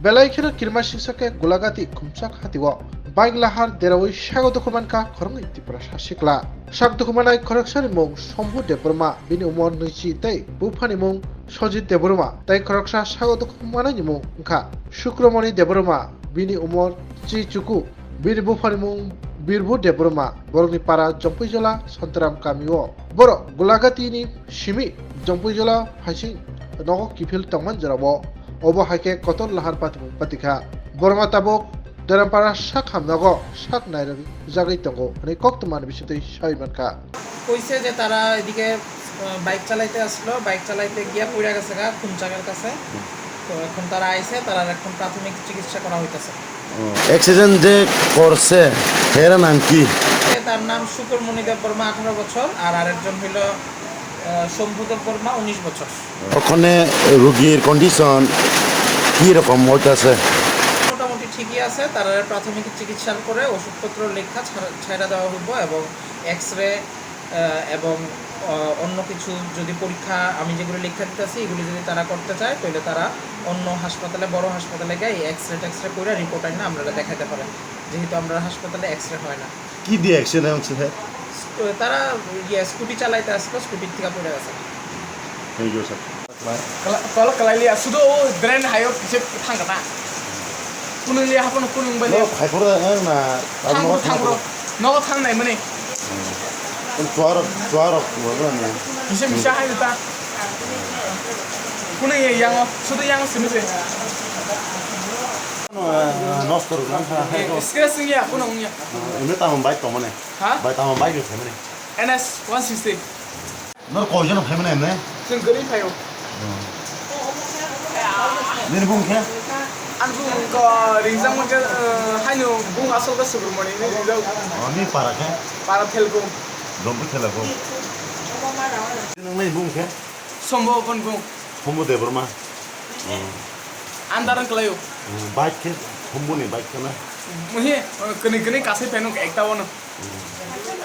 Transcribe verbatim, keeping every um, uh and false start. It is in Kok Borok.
Belai kheno kirima singsa khe Gulagati khumchak hatio bike lahar deraui sago dukhu mankha khoroknwi Tiprasa sikla. Sak dukhu manai khoroksani mung Sombhu Debbarma, bini umor nwichi tei buphani mung Sojit Debbarma, tei khoroksa sago dukhu manaini mung wngkha Sukramoni Debbarma, bini umor chi chuku, bini buphani mung Birbhu Debbarma, borokni para Jompuijola Santaram kamio. Borok Gulagatini simi Jompuijola phaising nogo kiphil tongman jorao. Obo hai khe kotor lahar patimung patikha. Borma tabuk Derampara sak hamnago sak nairok jagwi tongo hwnwi koktwmani bisingtwi sawi mankha. কইছে যে তারা এদিকে, আহ, বাইক চালাইতে আসলো, বাইক চালাইতে গিয়া পড়ে গেছে গা খুমচাকের কাছে। তো এখন তারা আইছে, তারা এখন প্রাথমিক চিকিৎসা করা হইতাছে। অ্যাক্সিডেন্ট যে করছে, হের নাম কি? এ, তার নাম শুকর মণিদেব বর্মা, আঠারো বছর, আর আরেকজন হইল, আহ, শম্ভুদেব বর্মা, উনিশ বছর। ওখানে রুগীর কন্ডিশন কি রকম হইতাছে? মোটামুটি ঠিকই আছে, তারা প্রাথমিক চিকিৎসার পরে ওষুধপত্র লেখা ছাড়া, ছাড়া দেওয়া হইব এবং এক্স রে, আহ, এবং, আহ, অন্য কিছু যদি পরীক্ষা আমি যেগুলো লেখা দিতেছি, এগুলো যদি তারা করতে চায়, তাহলে তারা অন্য হাসপাতালে, বড় হাসপাতালে গিয়ে এই এক্স রে টেক্স রে করে রিপোর্ট আনিয়ে আমরা দেখাতে পারে, যেহেতু আমরা হাসপাতালে এক্স রে হয় না। কি দিয়ে অ্যাক্সিডেন্ট হচ্ছে স্যার? স্কু-, তারা ইয়ে স্কুটি চালাইতে আসলো, স্কুটির থেকে পড়ে গেছে। Thank you sir. Kala-, kala-, kalai liya, sudo o drain hayo kise thang kata. Kunung liya hapono kunung bai liya. Hai pura na. Thang pura, thang pura. Nogo thang nai mani. Chuarok, chuarok, chuarok. Kise misa hai ta. Kunung ye yango, sudo yango simi se. Nosto rok na. Scratch ni ya, kunung ya. Ini tamam baik kau mana? Ha? Baik tamam baik kau mana? N S one sixty. Nor koijon phaimani emne? Chwng kwrwi phaio. Nini bung khe? Ani bung wngkha ringjak mankhe, uh, haino bung asol khe Subramani hinwi ringjak. Oh, ni para khe? Para Thelkung. Dombu Thelkung. Nini bung khe? Sombo Bongkung. Sombo Debbarma. Andar wng kwlaio. Bike khe, Sombo ni bike khe na? Muhi, uh, kwnwi kwnwi kasai phaino ekta wano.